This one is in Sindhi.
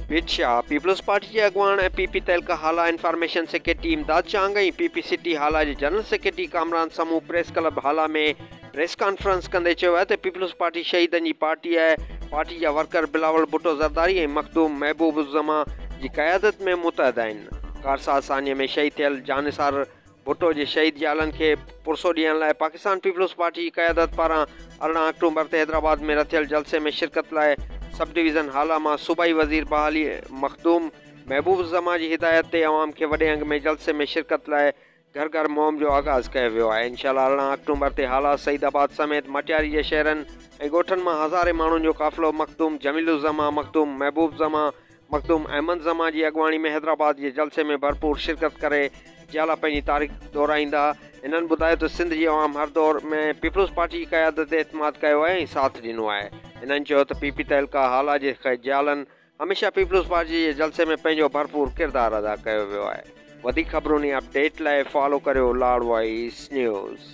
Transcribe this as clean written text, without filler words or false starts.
ڀٽ شاهه، پيپلز پارٽي جي اڳواڻ ۽ پي پي تعلقه Hala information secretary Imdad Chang ۽ P P city Hala جي general secretary Kamran Samoon press club Hala ۾ press conference ڪندي چيو آهي ته پيپلز پارٽي شهيدن جي پارٽي آهي، پارٽي جا ورڪر بلاول ڀٽو زرداري ۽ مخدوم محبوب الزمان جي قيادت ۾ متحد آهن. ڪارساز سانحي ۾ شهيد ٿيل جانثار ڀٽو جي شهيد جيالن کي پرسو ڏيڻ لاء پاڪستان پيپلز پارٽي جي قيادت پاران 18 آڪٽومبر تي حيدرآباد ۾ رٿيل جلسي ۾ شرڪت لاء سب ڊويزن هالا مان صوبائي وزير بحالي مخدوم محبوب الزمان جي هدايت تي عوام کي وڏي انگ ۾ جلسي ۾ شرڪت لاء گهر گهر مهم جو آغاز ڪيو ويو آهي. انشاء الله 18 آڪٽومبر تي هالا، سعيد آباد سميت مٽياري جي شهرن ۽ ڳوٺن مان هزارين ماڻهن جو قافلو مخدوم جميل الزمان، مخدوم محبوب زمان، مخدوم احمد زمان جي اڳواڻي ۾ حيدرآباد جي جلسي ۾ ڀرپور شرڪت ڪري جيالا پنهنجي تاريخ دهرائيندا. هنن ٻڌايو ته سنڌ جي عوام هر دور ۾ پيپلز پارٽي جي قيادت تي اعتماد ڪيو آهي ۽ ساٿ ڏنو آهي. هنن چيو ته پي پي تعلقه هالا جي جيالن هميشه پيپلز پارٽي جي جلسي ۾ پنهنجو ڀرپور ڪردار ادا ڪيو ويو آهي. وڌيڪ خبرون ۽ اپڊيٽ لاء فالو ڪريو لاڙ وائيس نيوز.